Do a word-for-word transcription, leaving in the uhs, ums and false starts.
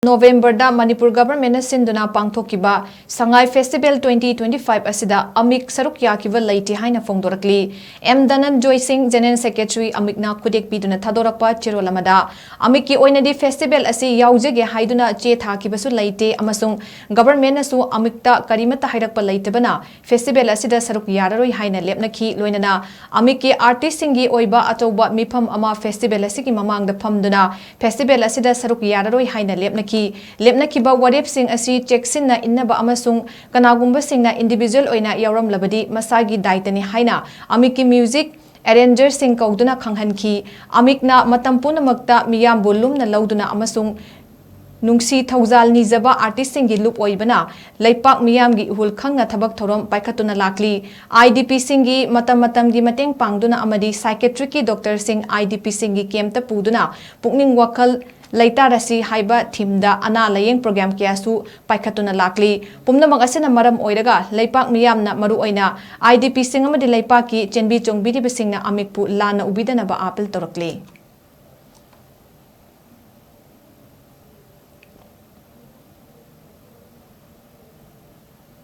ꯅꯣꯕꯦꯝꯕꯔꯗ ꯃꯅꯤꯄꯨꯔ ꯒꯚꯔꯟꯃꯦꯟꯠꯅ ꯁꯤꯟꯗꯨꯅ ꯄꯥꯡꯊꯣꯛꯈꯤꯕ ꯁꯉꯥꯏ festival twenty twenty five ꯑꯁꯤꯗ ꯑꯃꯤꯛ ꯁꯔꯨꯛ ꯌꯥꯈꯤꯕ ꯂꯩꯇꯦ ꯍꯥꯏꯅ ꯐꯣꯡꯗꯣꯔꯛꯂꯤ꯫ ꯑꯦꯝ ꯙꯅꯟꯖꯣꯏ ꯁꯤꯡ, ꯖꯦꯅꯔꯦꯜ ꯁꯦꯀ꯭ꯔꯦꯇꯔꯤ, ꯑꯃꯤꯛꯅ ꯈꯨꯗꯦꯛ ꯄꯤꯗꯨꯅ ꯊꯥꯗꯣꯔꯛꯄ ꯆꯦꯔꯣꯜ ꯑꯃꯗ, ꯑꯃꯤꯛꯀꯤ ꯑꯣꯏꯅꯗꯤ ꯐꯦꯁꯇꯤꯚꯦꯜ ꯑꯁꯤ ꯌꯥꯎꯖꯒꯦ ꯍꯥꯏꯗꯨꯅ ꯆꯦ ꯊꯥꯈꯤꯕꯁꯨ ꯂꯩꯇꯦ ꯑꯃꯁꯨꯡ ꯒꯚꯔꯟꯃꯦꯟꯠꯅꯁꯨ ꯑꯃꯤꯛꯇ ꯀꯔꯤꯃꯠꯇ ꯍꯥꯏꯔꯛꯄ ꯂꯩꯇꯕꯅ ꯐꯦꯁꯇꯤꯚꯦꯜ ꯑꯁꯤꯗ ꯁꯔꯨꯛ ꯌꯥꯔꯔꯣꯏ ꯍꯥꯏꯅ ꯂꯦꯞꯅꯈꯤ꯫ ꯂꯣꯏꯅꯅ ꯑꯃꯤꯛꯀꯤ ꯑꯥꯔꯇꯤꯁꯁꯤꯡꯒꯤ ꯑꯣꯏꯕ ꯑꯆꯧꯕ ꯃꯤꯐꯝ ꯑꯃ ꯐꯦꯁꯇꯤꯚꯦꯜ ꯑꯁꯤꯒꯤ ꯃꯃꯥꯡꯗ ꯐꯝꯗꯨꯅ ꯐꯦꯁꯇꯤꯚꯦꯜ ꯑꯁꯤꯗ ꯁꯔꯨꯛ ꯌꯥꯔꯔꯣꯏ ꯍꯥꯏꯅ ꯂꯦꯞꯅꯈꯤ꯫ ꯂꯦꯞꯅꯈꯤꯕ ꯋꯥꯔꯦꯞꯁꯤꯡ ꯑꯁꯤ ꯆꯦꯛꯁꯤꯟꯅ ꯏꯟꯅꯕ ꯑꯃꯁꯨꯡ ꯀꯅꯥꯒꯨꯝꯕꯁꯤꯡꯅ ꯏꯟꯗꯤꯚꯤꯖꯨꯋꯦꯜ ꯑꯣꯏꯅ ꯌꯥꯎꯔꯝꯂꯕꯗꯤ ꯃꯁꯥꯒꯤ ꯗꯥꯏꯇꯅꯤ ꯍꯥꯏꯅ ꯑꯃꯤꯛꯀꯤ ꯃ꯭ꯌꯨꯖꯤꯛ ꯑꯦꯔꯦꯟꯖꯔꯁꯤꯡ ꯀꯧꯗꯨꯅ ꯈꯪꯍꯟꯈꯤ꯫ ꯑꯃꯤꯛꯅ ꯃꯇꯝ ꯄꯨꯝꯅꯃꯛꯇ ꯃꯤꯌꯥꯝꯕꯨ ꯂꯨꯝꯅ ꯂꯧꯗꯨꯅ ꯑꯃꯁꯨꯡ ꯅꯨꯡꯁꯤ ꯊꯧꯖꯥꯜ ꯅꯤꯖꯕ ꯑꯥꯔꯇꯤꯁꯁꯤꯡꯒꯤ ꯂꯨꯞ ꯑꯣꯏꯕꯅ ꯂꯩꯄꯥꯛ ꯃꯤꯌꯥꯝꯒꯤ ꯏꯍꯨꯜ ꯈꯪꯅ ꯊꯕꯛ ꯊꯧꯔꯝ ꯄꯥꯏꯈꯠꯇꯨꯅ ꯂꯥꯛꯂꯤ꯫ ꯑꯥꯏ ꯗꯤ ꯄꯤꯁꯤꯡꯒꯤ ꯃꯇꯝ ꯃꯇꯝꯒꯤ ꯃꯇꯦꯡ ꯄꯥꯡꯗꯨꯅ ꯑꯃꯗꯤ ꯁꯥꯏꯀꯦꯇ꯭ꯔꯤꯛꯀꯤ ꯗꯣꯛꯇꯔꯁꯤꯡ ꯑꯥꯏ ꯗꯤ ꯄꯤꯁꯤꯡꯒꯤ ꯀꯦꯝꯞꯇ ꯄꯨꯗꯨꯅ ꯄꯨꯛꯅꯤꯡ ꯋꯥꯈꯜ ꯂꯩꯇꯥꯔꯁꯤ ꯍꯥꯏꯕ ꯊꯤꯝꯗ ꯑꯅꯥ ꯂꯥꯌꯦꯡ ꯄ꯭ꯔꯣꯒ꯭ꯔꯥꯝ ꯀꯌꯥꯁꯨ ꯄꯥꯏꯈꯠꯇꯨꯅ ꯂꯥꯛꯂꯤ꯫ ꯄꯨꯝꯅꯃꯛ ꯑꯁꯤꯅ ꯃꯔꯝ ꯑꯣꯏꯔꯒ ꯂꯩꯄꯥꯛ ꯃꯤꯌꯥꯝꯅ, ꯃꯔꯨꯑꯣꯏꯅ ꯑꯥꯏ ꯗꯤ ꯄꯤꯁꯤꯡ ꯑꯃꯗꯤ ꯂꯩꯄꯥꯛꯀꯤ ꯆꯦꯟꯕꯤ ꯆꯣꯡꯕꯤꯔꯤꯕꯁꯤꯡꯅ ꯑꯃꯤꯛꯄꯨ ꯂꯥꯟꯅ ꯎꯕꯤꯗꯅꯕ ꯑꯥꯄꯤꯜ ꯇꯧꯔꯛꯂꯤ꯫